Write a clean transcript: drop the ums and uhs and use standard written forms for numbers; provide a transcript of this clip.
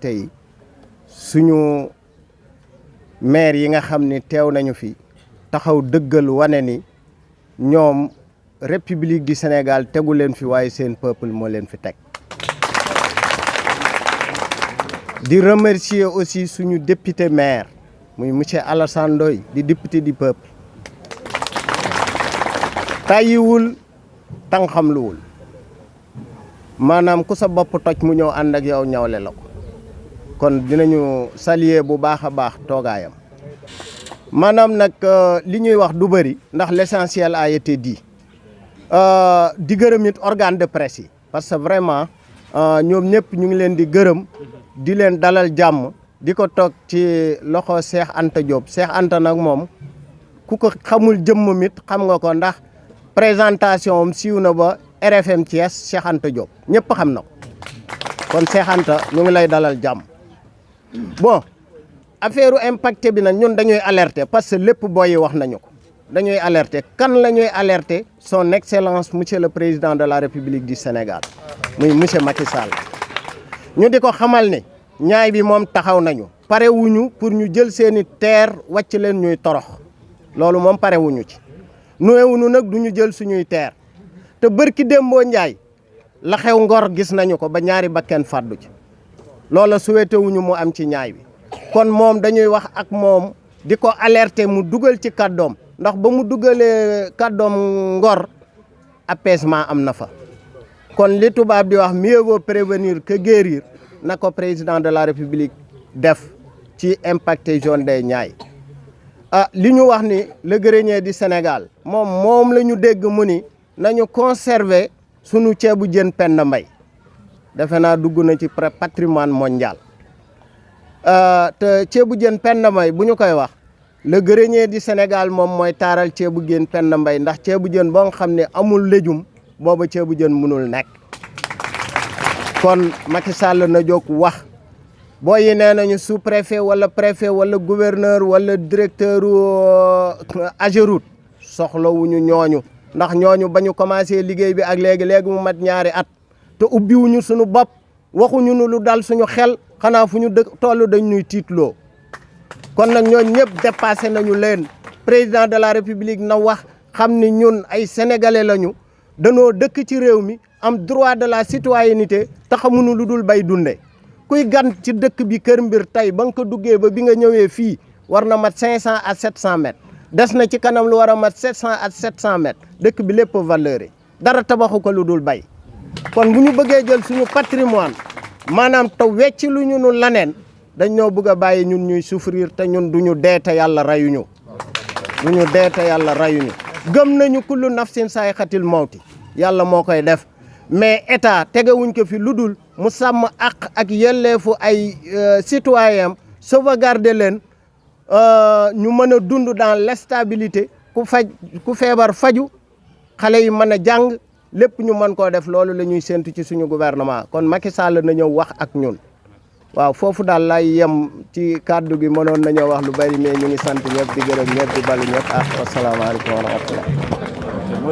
respecté yi suñu maire yi nga xam ni teew nañu fi taxaw dëggal wane ni ñoom République du Sénégal tegu leen fi waaye seen peuple moo leen fi teg. di remercier aussi suñu député maire muy monsieur Alassane Ndoye di député du peuple tàyyiwul tànqamluwul maanaam ku sa bopp toj mu ñëw ànd ak yow ñawle la ko kon dinañu saluer bu baax a baax toogaayam maanaam nag li ñuy wax du bëri ndax l'essentiel a été dit di gërëm it organe de presse yi parce que vraiment ñoom ñëpp ñu ngi leen di gërëm di leen dalal jàmm di ko toog ci loxo Cheikh Anta Diop Cheikh Anta nag moom ku ko xamul jëmmam it xam nga ko ndax présentation am siiw na ba RFM Thiès Cheikh Anta Diop ñëpp xam na ko kon Cheikh Anta ñu ngi lay dalal jàmm bon affaire impacté bi nag ñun dañuy alerter parce que lépp booyi wax nañu ko dañuy alerter kan la ñuy alerter son excellence monsieur le président de la République du Sénégal muy monsieur Macky Sall ñu di ko xamal ne ñaay bi moom taxaw nañu pare wuñu pour ñu jël seeni terre wàcc leen ñuy torox loolu moom pare wuñu ci nuwewuñu nag du ñu jël suñuy terre te bërki démboo njaay la xew Ngor gis nañu ko ba ñaari bakken fàddu ci loola souhaité wuñu mu am ci ñaay bi kon moom dañuy wax ak moom di ko alerter mu dugal ci kàddoom ndax ba mu dugalee kàddoom Ngor apaisement am na fa kon li tubaab di wax mieux vaut prévenir que guérir na ko président de la République def ci impacté zone des Niayes li ñu wax ni le grenier du Sénégal moom la ñu dégg mu ni nañu conserver sunu ceebu jën Penda Mbaye defe naa dugg na ci patrimoine mondial te ceebu jën Penda Mbaye bu ñu koy wax le grenier du Sénégal moom mooy taaral ceebu jën Penda Mbaye ndax ceebu jën boo nga xam ne amul léjum booba ceebu jën mënul nekk kon Macky Sall na jóg wax boo yi nee nañu sous préfet wala préfet wala gouverneur wala directeur Ageroute soxlawuñu ñooñu ndax ñooñu ba ñu commencé liggéey bi ak léegi mu mat ñaari at te ubbiwuñu suñu bopp waxuñu nu lu dal suñu xel xanaa fu ñu toll dañ ñuy tiitloo kon nag ñooñu ñëpp dépassé nañu leen président de la République na wax xam ni ñun ay sénégalais lañu danoo dëkk ci réew mi am droit de la citoyenneté te xamuñu lu dul bay dunde kuy gan ci dëkk bi Kër Mbir tey ba nga ko duggee ba bi nga ñëwee fii war na mat 500 à 700 mètres des na ci kanam lu war a mat 700 à 700 mètres dëkk bi lépp valeur dara tabaxu ko lu dul bay kon bu ñu bëggee jël suñu patrimoine maanaam te wecc lu ñu nu laneen dañ ñoo bëgg a bàyyi ñun ñuy souffrir te ñun duñu dee te yàlla rayuñu duñu dee te yàlla rayuñu gëm nañu kullu nafsin saay xatil mawti yàlla moo koy def mais état tegewuñ ko fi lu dul mu sàmm ak yelleefu ay citoyen sauvegarder leen ñu mën a dund dans l'instabilité ku feebar faju xale yi mën a jàng lépp ñu mën koo def loolu la ñuy séntu ci suñu gouvernement kon Macky Sall na ñëw wax ak ñun waaw foofu daal lay yem ci kàddu gi mënoon nañoo wax lu bari mais ñu ngi sant ñëpp di gërëm ñëpp di balu ñëpp asalaamaaleykum wa rahmatullah